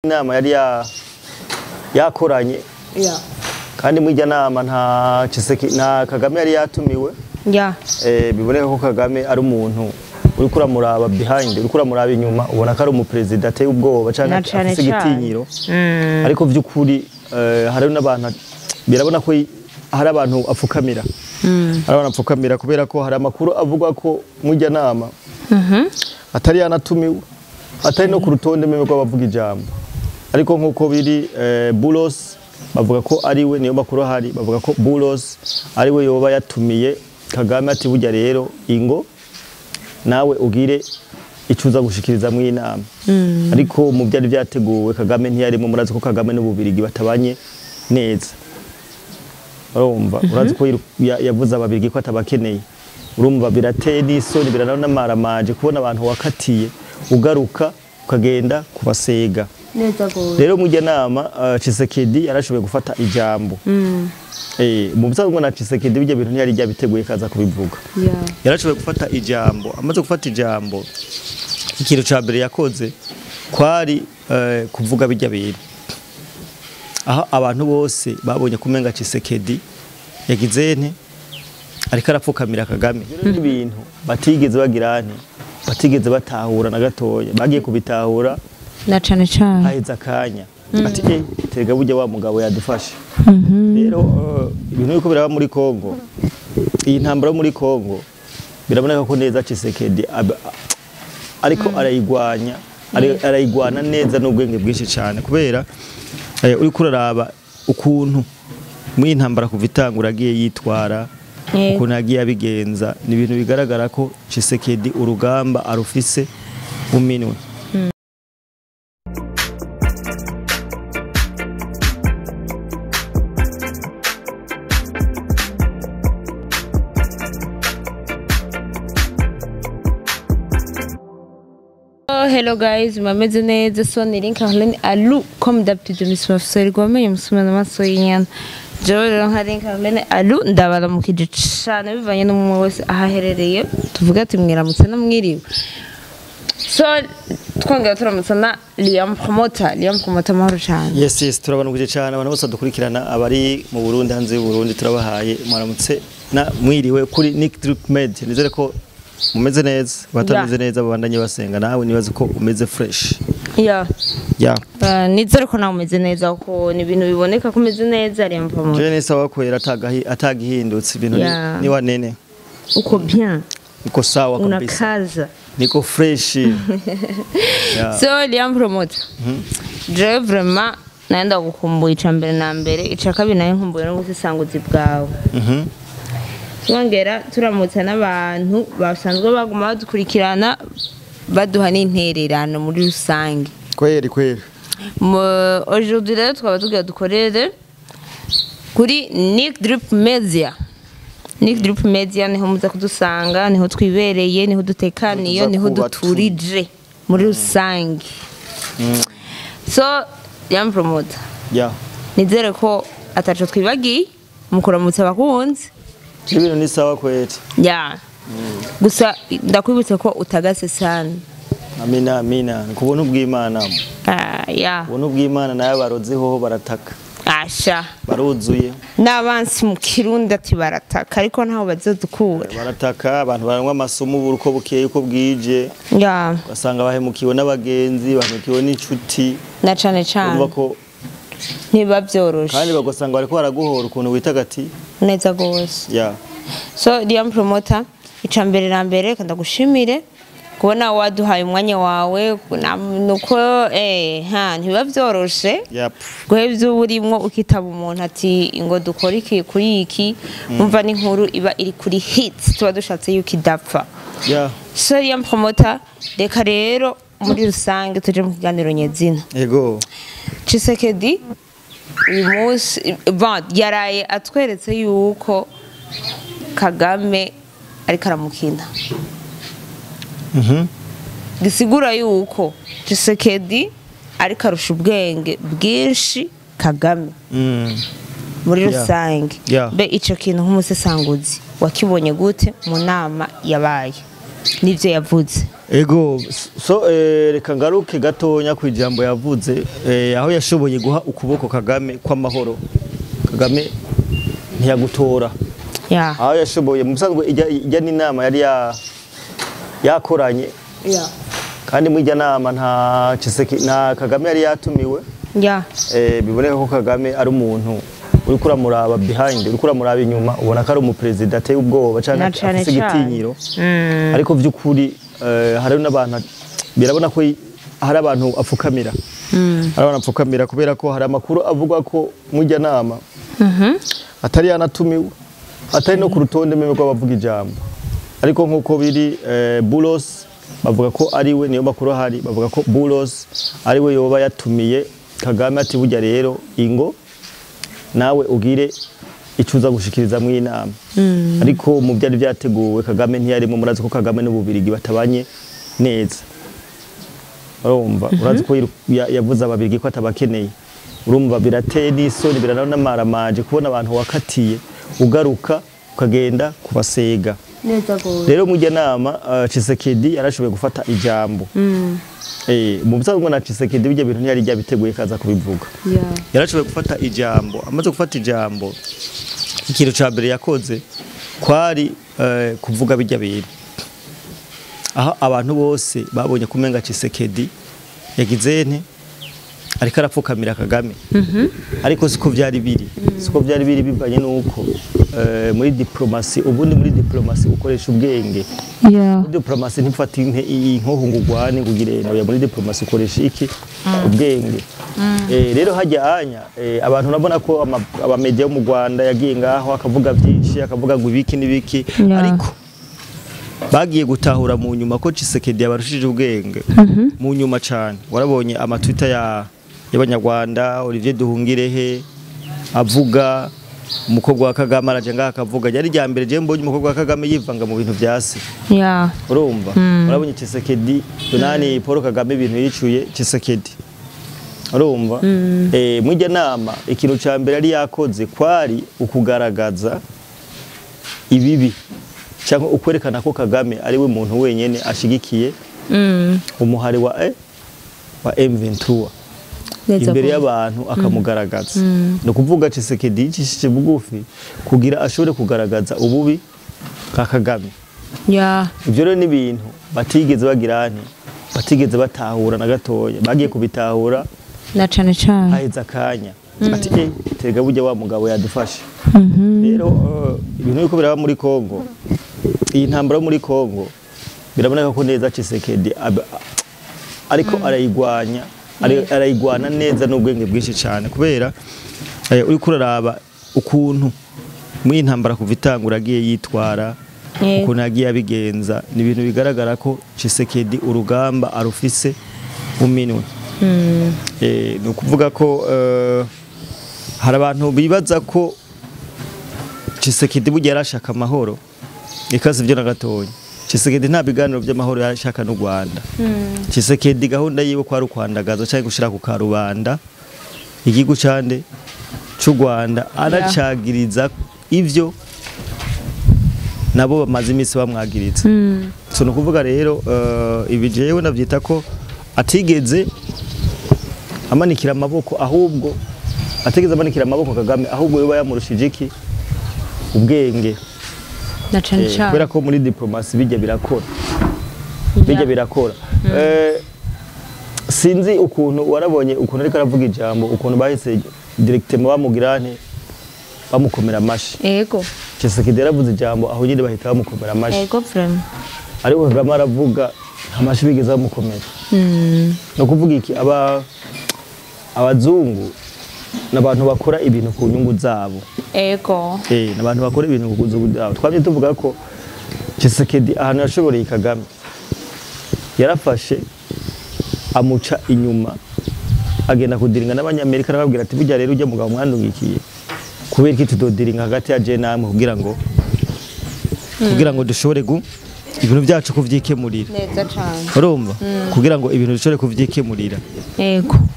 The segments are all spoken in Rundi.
Inama yari yakoranye kandi muri irya nama nta Tshisekedi nta Kagame yari yatumiwe. Biboneka ko Kagame ari umuntu uriko uramuraba behind, uriko uramuraba inyuma, ubona ko ari umuperezida ateye ubwoba canke Na cane afise cane. igitinyiro, ariko vy'ukuri hari n'abantu birabona ko hari abantu apfukamira, hari abantu apfukamira, kubera ko hari amakuru avuga ko muri irya nama atari yanatumiwe, atari no ku rutonde meme rw'abavuga ijambo. Ariko nk'uko biri, Boulos bavuga ko ari we, niyo makuru ahari, bavuga ko Boulos ari we yoba yatumiye Kagame, ati burya rero ingo nawe ugire icyo uza gushikiriza mu inama. Ariko mu byari byateguwe Kagame ntiyarimo. Murazi ko Kagame n'Ububirigi batabanye neza, urumva, urazi ko yavuze Ababirigi ko atabakeneye. Urumva birateye n'isoni, birananamaramaje kubona abantu wakatiye ugaruka ukagenda kubasega. Neza gose. Rero mu nama, Tshisekedi yarashoboye gufata ijambo. Mu bisanzwe na Tshisekedi bijya bintu ntiyari yabiteguye kaza kubivuga. Yarashoboye gufata ijambo. Amaze gufata ijambo, ikintu ca mbere yakoze kwari kuvuga bijya bintu, aho abantu bose babonye kumenga Tshisekedi yagize nte, ariko arapfukamira Kagame. Rero n'ibintu batigeze bagira nte, batigeze batahura na gatoya, bagiye kubitahura Na cane cane. haheze akanya, ati tega burya wa mugabo yadufashe. Rero ibintu biriko biraba muri Kongo, iyi ntambara yo muri Kongo, biraboneka ko neza Tshisekedi ariko arayigwanya, arayigwana neza n'ubwenge bwinshi cyane, kubera uriko uraraba ukuntu muri iyi ntambara kuva itangura agiye yitwara, ukuntu yagiye abigenza, ni ibintu bigaragara ko Tshisekedi urugamba arufise mu minwe. Oh, hello guys, mumeze neza? So ni Link Arlene Alu, comme d'habitude Miss Mafseri gwamenye musumana amaso y'inyana. Jewe rero nka Link Arlene Alu ndabaramukije cane bivanye n'umwe wese aho aherereye, tuvuga ati mwiramutse no mwiriwe. So twongera turamutsa na Liam Promoter. Liam Promoter, amahoro cane. Yes, turabanugije cyane abantu bose dukurikirana, abari mu Burundi, hanze y'u Burundi, turabahaye mwaramutse na mwiriwe kuri Nick Drip Med. Nizere ko mumeze neza, batameze neza babandanye basenga. Nawe nibaze ko umeze fresh. Yeah. Nizere ko nawe umeze neza, kuko ni ibintu biboneka ko umeze neza, Liam Promoter. Je ni sawa kwera, atagihindutse ibintu ni wanene. Uko bien. Uko sawa kabisa. Unakaza. Niko fresh. Yeah. So Liam Promoter, jewe vraiment naenda gukumbuye ica mbere na mbere, ica kabiri nayo nkumbuye n'ubusesanguzi bwawe. Twongera turamutsa n'abantu basanzwe baguma badukurikirana, baduha n'intererano muri rusange. Kweri kweri. Aujourd'hui rero twaba tugira dukorere kuri Nick Drip Media. Nick Drip Media niho muza kudusanga, niho twibereye, niho dutekaniye, Tuza niho kuba duturije muri rusange. So Liam Promoter, nizere ko ataco twibagiye mu kuramutsa abakunzi. Ibintu ni sawa kweri. Ya, gusa ndakwibutsa ko utagase sana. Amina, amina. Ni ku buntu bw'Imana. Ah, ya. Ubuntu bw'Imana, nayo abarozi hoho barataka. Asha. Baruzuye. N'abansi mu Kirundi ati barataka, ariko ntaho bazodukura. Barataka, abantu baranywa amasomo ubu uko bukeye uko bwije, ugasanga bahemukiwe n'abagenzi, bahemukiwe n'inshuti. Na cane cane. Urumva ko ntibiba vyoroshe. Kandi bagasanga bariko baraguhora ukuntu witaga ati Neza gose. So Liam Promoter, ica mbere na mbere kandi ndagushimire kubona waduhaye umwanya wawe, nuko ha ntibiba vyoroshe guheba ivyo uba urimwo ukitaba umuntu ati ngo dukore iki kuri iki, umva n'inkuru iba iri kuri hits, tuba dushatse yuko idapfa. So Liam Promoter, reka rero muri rusange tuje mu kiganiro nyezina. Ego. Tshisekedi uyu munsi, bon, yaraye atweretse yuko Kagame ariko aramukina. Gisigura yuko Tshisekedi ariko arusha ubwenge bwinshi Kagame muri rusange. Mbe ico kintu nk'umusesanguzi wakibonye gute mu nama yabaye n'ivyo yavuze? Ego, so reka ngaruke gatonya ku ijambo yavuze, aho yashoboye guha ukuboko Kagame kw'amahoro. Kagame ntiyagutora. Aho yashoboye mu bisanzwe ijya n'inama yari yakoranye. Kandi mu ijya nama nta Tshisekedi na Kagame yari yatumiwe. Biboneka ko Kagame ari umuntu uri kuramuraba behind, uri kuramuraba inyuma, ubona ko ari umuperezida ateye ubwoba canke Na cane afise cane. igitinyiro. Ariko vy'ukuri hari n'abantu birabona ko hari abantu apfukamira. Hari abantu apfukamira kubera ko hari amakuru avuga ko mujya nama atari yanatumiwe, atari no ku rutonde meme rw'abavuga ijambo. Ariko nk'uko biri, Boulos bavuga ko ari we, niyo makuru ahari, bavuga ko Boulos ari we yoba yatumiye Kagame ati burya rero ingo nawe ugire icyo uza gushikiriza mu inama. Ariko mu byari byateguwe Kagame ntiyarimo. Murazi ko Kagame n'Ububirigi batabanye neza, urumva, urazi ko yavuze Ababirigi ko atabakeneye. Urumva birateye n'isoni, birananamaramaje kubona abantu wakatiye ugaruka ukagenda kubasega. Neza gose. Rero mujya nama, Tshisekedi yarashoboye gufata ijambo. Mu bisanzwe na Tshisekedi bijya bintu ntiyari yabiteguye kaza kubivuga. Yarashoboye gufata ijambo. Amaze gufata ijambo, ikintu ca mbere yakoze kwari kuvuga bijya bintu, aho abantu bose babonye kumenga Tshisekedi yagize nte, ariko arapfukamira Kagame. Ariko siko byari biri, siko byari biri, bivanye nuko muri diplomasi, ubundi muri diplomasi ukoresha ubwenge. Muri diplomasi ntifata inkoho ngo ugwane, ngo ugire oya. Muri diplomasi ukoresha iki? Ubwenge. Rero hajya anya abantu urabona ko abamedia yo mu Rwanda yagiye ngaho akavuga byinshi, akavuga ngo ibiki n'ibiki. Ariko bagiye gutahura mu nyuma ko Tshisekedi yabarushije ubwenge mu nyuma cyane. Warabonye amatwita ya y'abanyarwanda, Olivier Duhungirehe avuga, umukobwa wa Kagame araje ngaha akavuga. Yari rya mbere je mbonye umukobwa wa Kagame yivanga mu bintu vya se. Urumva, urabonye Tshisekedi Donani Paul Kagame ibintu yicuye Tshisekedi, urumva, mujya nama ikintu ca mbere yari yakoze kwari ukugaragaza ibibi cyangwa ukwerekana ko Kagame ari we muntu wenyene ashigikiye umuhari wa M23 Neza imbere gose. y'abantu akamugaragaza. Ni ukuvuga Tshisekedi yicishije bugufi kugira ashobore kugaragaza ububi bwa Kagame. Ibyo rero ni ibintu batigeze bagira nti batigeze batahura na gatoya. Bagiye kubitahura Na cane cane. haheze akanya, ati tega burya wa mugabo yadufashe. Rero ibintu biriko biraba muri Kongo, iyi ntambara yo muri Kongo, biraboneka ko neza Tshisekedi ariko arayigwanya, arayigwana neza n'ubwenge bwinshi cyane, kubera uriko uraraba ukuntu muri iyi ntambara kuva itangura agiye yitwara, ukuntu yagiye abigenza, ni ibintu bigaragara ko Tshisekedi urugamba arufise mu minwe. Ni ukuvuga ko hari abantu bibaza ko Tshisekedi burya yarashaka amahoro. Eka sivyo na gatoya. Tshisekedi nta biganiro by'amahoro yarashaka n'u Rwanda. Tshisekedi gahunda yiwe kwari ukwandagaza cyangwa gushira ku karubanda igihugu cande c'u Rwanda, aracagiriza ivyo nabo bamaze iminsi bamwagiriza. So ni ukuvuga rero, ibi jewe navyita ko atigeze amanikira amaboko, ahubwo atigeze amanikira amaboko Kagame, ahubwo yoba yamurushije iki? Ubwenge. Na cane cane. Kubera ko muri diplomasi bijya birakora, bijya birakora. Sinzi ukuntu warabonye ukuntu ariko aravuga ijambo, ukuntu bahise directement bamugira nte, bamukomera amashi. Tshisekedi yaravuze ijambo, aho nyine bahita bamukomera amashi. Ego vraiment. Ariko Kagame aravuga, nta mashi bigeze bamukomera. Ni ukuvuga iki? Aba abazungu ni abantu bakora ibintu ku nyungu zabo. Ni abantu bakora ibintu ku nyungu zabo. Twamye tuvuga ko Tshisekedi ahantu yashoboreye Kagame, yarafashe amuca inyuma, agenda kudiringa n'Abanyamerika, arababwira ati burya rero ujya mugabo mwandungikiye, kubera iki tudodiringa hagati ya je namwe kugira ngo dushobore ibintu byacu kuvyikemurira? Neza cane. Urumva, kugira ngo ibintu dushobore kuvyikemurira.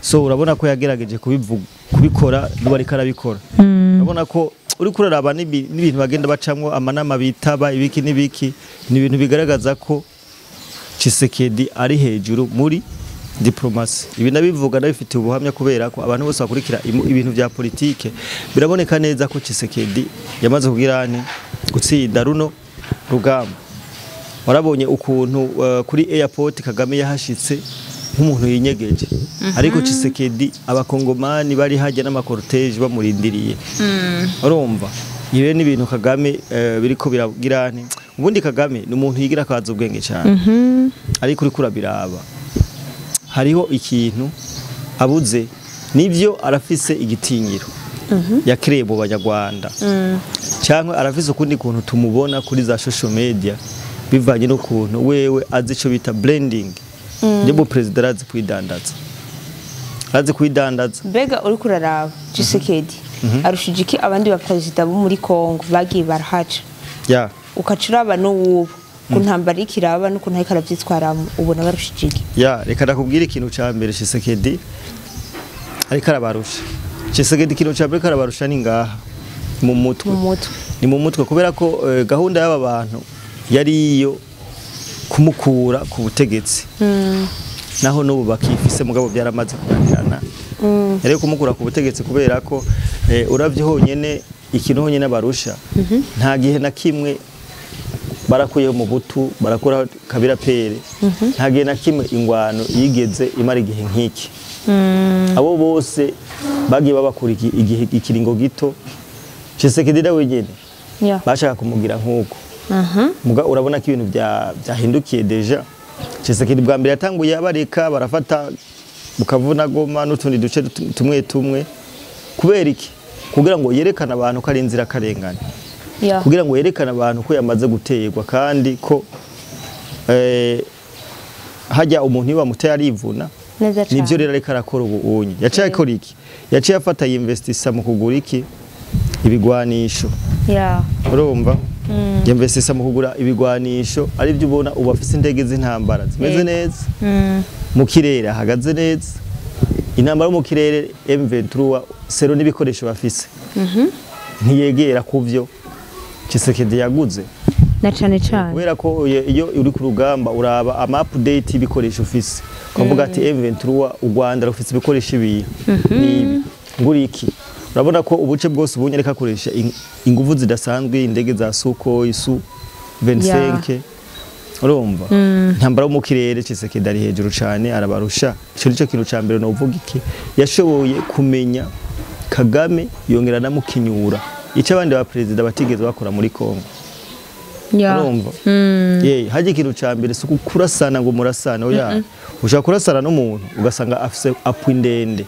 So urabona ko yagerageje kubivuga, kubikora, n'ubu ariko arabikora. Urabona ko uriko uraraba n'ibintu bagenda bacamwo, amanama bitaba, ibiki n'ibiki, ni ibintu bigaragaza ko Tshisekedi ari hejuru muri diplomasi. Ibi nabivuga ndabifitiye ubuhamya kubera ko abantu bose bakurikira ibintu vya politike biraboneka neza ko Tshisekedi yamaze kugira ane gutsinda runo rugamba. Warabonye ukuntu kuri airport Kagame yahashitse nk'umuntu yinyegeje, ariko Tshisekedi abakongomani bari hajya n'amakortege bamurindiriye. Urumva ibi ni ibintu Kagame biriko biragira nti ubundi Kagame ni umuntu yigira akaza ubwenge cyane, ariko uri kurabiraba hariho ikintu abuze. Nivyo arafise igitinyiro yakireye mu Banyarwanda, cyangwa arafise ukundi kuntu tumubona kuri za social media bivanye n'ukuntu wewe azi ico bita blending. Ndimo president arazi kwidandaza, arazi kwidandaza. Mbega uri kuraraba Tshisekedi arushije iki abandi ba president bo muri Kongo bagiye barahaca? Ukacuraba n'ubu ku ntambara ikiraba n'ukuntu ariko aravyitwaramo, ubona barushije iki? Ya, reka ndakubwira ikintu ca mbere Tshisekedi ariko arabarusha. Tshisekedi ikintu ca mbere ariko arabarusha ni ngaha mu mutwe. Mu mutwe. Ni mu mutwe kubera ko gahunda y'aba bantu yari iyo kumukura ku butegetsi. Naho n'ubu bakifise mugabo byaramaze kunanirana. Yari kumukura ku butegetsi kubera ko uravye honyene ikintu honyene barusha, nta gihe na kimwe barakuye mu butu barakura Kabila pere, nta gihe na kimwe ingwano yigeze imara igihe nk'iki. Abo bose bagiye babakura igihe ikiringo gito. Tshisekedi nawe wenyene bashaka kumugira nk'uko. Muga urabona ko ibintu byahindukiye deja. Tshisekedi bwa mbere yatanguye abareka barafata Bukavu na Goma n'utundi duce tumwe tumwe. Kubera iki? Kugira ngo yerekane abantu ko ari inzira karengane. Kugira ngo yerekane abantu ko yamaze guterwa kandi ko hajya umuntu iba muteye arivuna. Nivyo rero ariko arakora ubu unye. Yaciye akora iki? Yaciye afata yinvestisa mu kugura iki? Ibigwanisho. Urumva? Yinvestisa mu kugura ibigwanisho ari byo ubona ubu afise indege z'intambara zimeze neza. Mu kirere ahagaze neza. Intambara mu kirere M23 sero n'ibikoresho bafise. Ntiyegera kuvyo Tshisekedi yaguze. Na cane cane. Kubera ko iyo uri ku rugamba uraba ama update y'ibikoresho ufise. Ukavuga ati M23 u Rwanda rufise ibikoresho ibi nibi nguri iki. Urabona ko ubuce bwose ubunye reka akoresha inguvu zidasanzwe, indege za Sukhoi Su 25. Urumva intambara mu kirere Tshisekedi ari hejuru cyane arabarusha. Ico nico kintu ca mbere novuga iki yashoboye kumenya Kagame yongera namukinyura ico abandi ba president batigeze bakora muri Kongo. Urumva haje ikintu ca mbere si kurasana ngo murasana, oya. Ushaka kurasana n'umuntu ugasanga afise apwi ndende.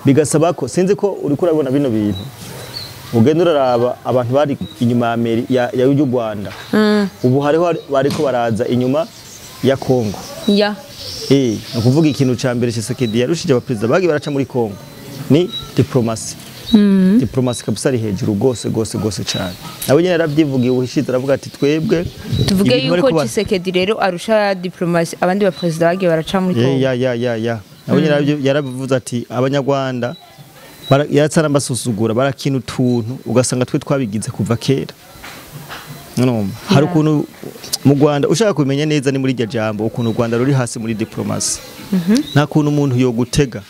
Bigasaba ko sinzi ko uri kurabona bino bintu ugenda uraraba abantu bari inyuma ya Amerika ya y'u Rwanda. Ubu hariho bariko baraza inyuma ya Kongo. Ni ukuvuga ikintu ca mbere Tshisekedi yarushije abaperezida bagiye baraca muri Kongo ni diplomasi. Diplomasi kabisa ari hejuru gose gose gose cyane. Nawe nyene yaravyivugiye uhishize aravuga ati twebwe tuvuge yuko Tshisekedi rero arusha diplomasi abandi ba president bagiye baraca muri Kongo. Ya. Nawe nyene yaravuze ati abanyarwanda yatsara basusugura barakina utuntu ugasanga twe twabigize kuva kera. Urumva hari ukuntu mu Rwanda ushaka kumenya neza ni muri iryo jambo ukuntu u Rwanda ruri hasi muri diplomasi. Nta kuntu umuntu yo gutega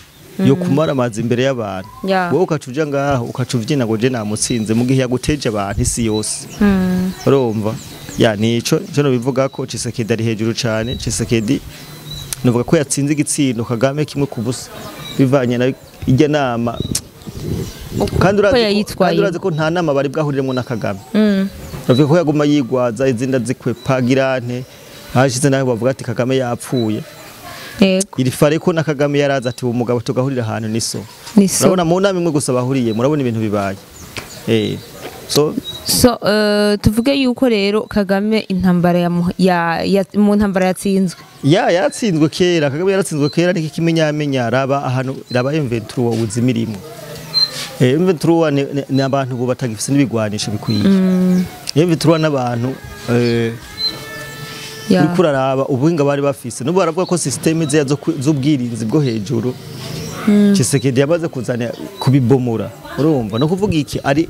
yo kumara amazi imbere y'abantu, wowe ukacuja ngaho ukacuvyina ngo je namutsinze mu gihe yaguteje abantu isi yose. Urumva ya nico cyo no bivuga ko Tshisekedi ari hejuru cyane. Tshisekedi nuvuga ko yatsinze igitsindo Kagame kimwe kubusa bivanye na ijya nama. Kandi urazi ko nta nama bari bwahuriremo na Kagame. Bavuga ko yaguma yigwaza izinda zikwepa girante hashize naho bavuga ati Kagame yapfuye. Iri fare ko na Kagame yaraza ati umugabo tugahurira ahantu niso. Urabona mu nama imwe gusa bahuriye murabona ibintu bibaye. So tuvuge yuko rero Kagame intambara ya mu ntambara yatsinzwe. Yatsinzwe kera. Kagame yaratsinzwe kera niki kimenyamenya raba ahantu raba M23 uzimirimo. M23 ni abantu bo batagifise n'ibigwanisho bikwiye. M23 n'abantu uriko uraraba ubuhinga bari bafise n'ubu baravuga ko systeme ze z'ubwirinzi bwo hejuru Tshisekedi yamaze kuzana kubibomora. Urumva no kuvuga iki ari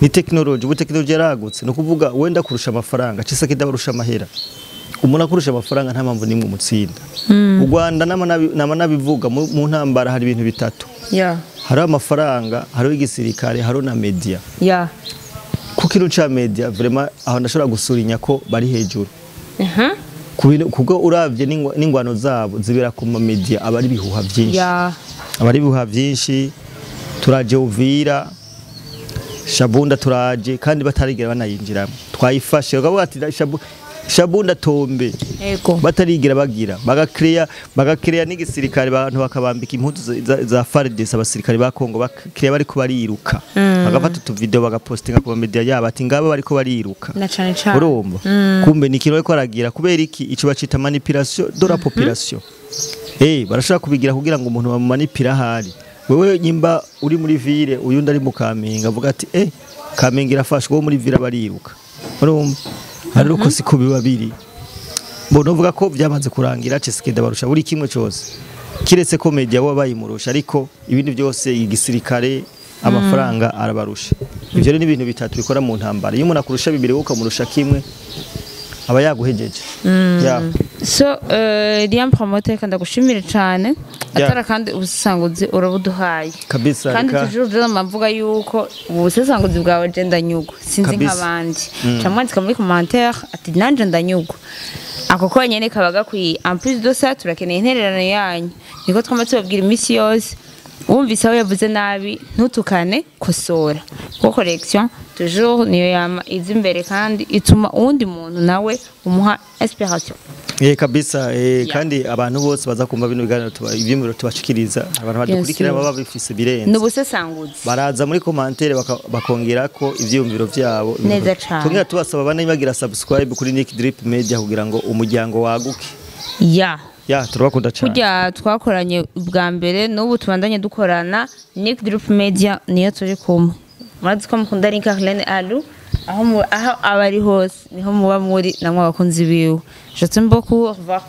ni technology, ubu technology yaragutse no kuvuga wenda kurusha amafaranga Tshisekedi abarusha amahera. Umuntu akurusha amafaranga, nta mpamvu nimwe umutsinda. U Rwanda, nama nabivuga, mu ntambara hari ibintu bitatu: hariho amafaranga, hariho igisirikare, hariho na media. Ku kintu ca media, vraiment aho ndashobora gusurinya ko bari hejuru. Kuko uravye n'ingwano zabo zibera ku ma media, aba ari ibihuha vyinshi. Aba ari ibihuha vyinshi: turaje Uvira, Shabunda turaje, kandi batarigera banayinjiramo. Twayifashe, bakavuga ati Shabunda tombe. Batarigera bagira, bagakreya n'igisirikare, abantu bakabambika impuzu za FARDC, abasirikare ba Kongo bakreya bariko bariruka, bagafata utu video, bagapostinga ku media yabo ati ngaba bariko bariruka. Na cane cane. Urumva, kumbe ni ikintu bariko baragira. Kubera iki? Ico bacita manipulation de la population. Barashobora kubigira kugira ngo umuntu bamumanipira ahari. Wewe nyimba uri muri ville, uyundi ari mu Kamenge, avuga ati Kamenge irafashwe, wo muri ville bariruka. Urumva, ariko siko biba biri. Mbona uvuga ko byamaze kurangira, Tshisekedi barusha buri kimwe cyose, kiretse ko media bo bayimurusha, ariko ibindi byose, igisirikare, amafaranga, arabarusha. Ivyo rero ni ibintu bitatu bikora mu ntambara. Iyo umuntu akurusha bibiri, wowe ukamurusha kimwe, aba yaguhejeje. Yeah. So Liam Promoter, kandi ndagushimire cyane. Atara kandi ubusesanguzi urabuduhaye. Kabisa. Kandi reka toujours je mvuga yuko ubusesanguzi bwawe je ndanyugwa, sinzi nk'abandi. Ca mwandika muri commentaire ati nanje ndanyugwa, ako konyene kaba gakwiye. En plus de ça, turakeneye intererano yanyu, niko twama tubabwira iminsi yose. Wumvise aho yavuze nabi, ntutukane, kosora, kuko correction toujours niyo yama iza imbere kandi ituma uwundi muntu nawe umuha inspiration. Kabisa, kandi abantu bose baza kumva bino biganiro, tuba ivyimviro tubashikiriza, abantu badukurikira baba bifise birenze. Ni ubusesanguzi. Baraza muri commentaire bakongera ko ivyiyumviro vyabo. Neza cane. Tumwe tubasaba bane bagira subscribe kuri Nick Drip Media kugira ngo umuryango waguke. Ya, turabakunda cyane. Kurya twakoranye ubwa mbere, n'ubu tubandanye dukorana. Nick Drip Media niyo turi kumwe. Murazi ko mukunda Link Arlene Alu, aho aho aba ari hose niho muba muri namwe abakunzi biwe. Je t'aime beaucoup, au revoir.